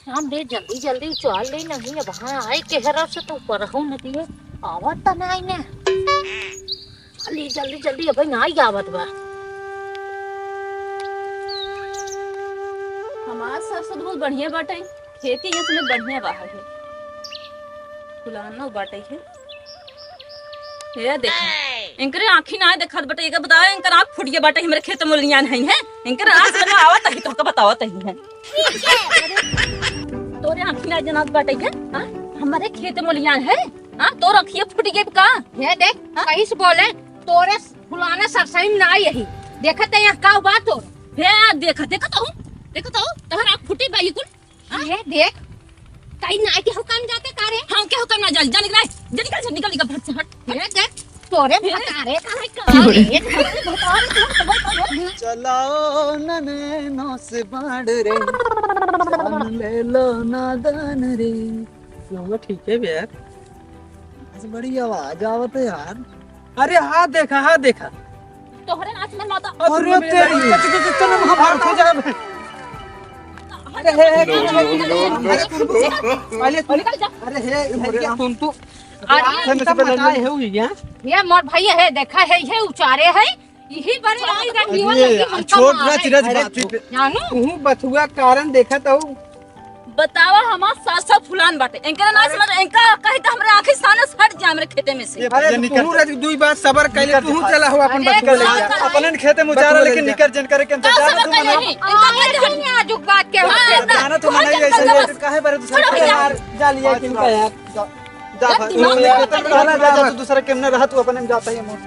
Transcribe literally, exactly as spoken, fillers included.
हम बे जल्दी जल्दी चल ले, नहीं अब हाँ आए केहरा से तो परहु न दिए, आवत त नाई ने। जल्दी जल्दी जल्दी, अब नाई आवत बा। हमार सरसों बहुत बढ़िया बाटे, खेती ये समय बढ़िया बा है, फुलानो बाटे है। ये देख, इनकरे आँखी ना देखत बाटे, एकर बताओ, इनकर आँख फूट गया बाटे, हमरे खेत में लियान है, हैं? इनकर आँख में आवत ही, तोहका बतावत ही है। तोरे आँखी ना जनात बाटे है, हाँ? हमरे खेत में लियान है, हाँ? तोर आँखिया फूट गई का? ये देख, हाँ? सही से बोले, तोरे फुलाने सरसई में ना यही। देखत है यहाँ का बात हो? हे, देखत, देखत हूँ, देखत हूँ, तोहर आँख फूटी बा, ये कुल ये देख, कहीं ना के हुकम जाते का रे? हम के हुकम ना जान, जा निकल, जा निकल, जा निकल, निकल, फट से हट। ये देख, तोरे भतारे का है का रे? चलाओ न नैनो से बाण रे, जान ले लो नादान रे। सुनो, ठीक है बे यार। आज बड़ी आवाज आवत है यार। अरे हाँ देखा, हाँ देखा। तोहरे नाच में माता। अरे तेरी, चल, चल, चल, हम भाग हो जाए। अरे हे, हे, अरे सुन, सुन, अरे सुन, निकल जा। अरे हे, हे, सुन तू। अरे अरे, से पहले बताए है हुई क्या? ये मोर भैया है, देखा है, ये उचारे है, यही बड़े आई रही, अरे, ये वाला की हमका छोट मारे। रच, रच अरे बात तू, पे। जानू? तू बथुआ कारण देखा तो। बतावा, हमार सासा फुलान बाटे, इनकरे ना समझ, इनका कही तो हमरे आँखें सामने से हट जाए हमरे खेते में से। ये अरे भैया निकल तू जा। रच दुई बात सबर कर ले, निकल तू जा। चला हो अपन अरे बथुआ ले जा। अपने खेते में उजारा, बथुआ ले लेकिन जा। निकल जन करे के हम तो का जाना सबर तू कर मना। ले? इनका कह दे हट। आजुक बात के हाँ, होते। ना, जाना तू मना ही ऐसे छोड़ो है। भैया। काहे पर दूसरा छोड़ो भैया। यार, जा लिया कि इनका यार। जा, जा, जा, भाई, तू तू लोग निकल, जा, जा, जा, जा, जा, तू दूसरा केमने रहा, तू अपने में जाता ही है मोर।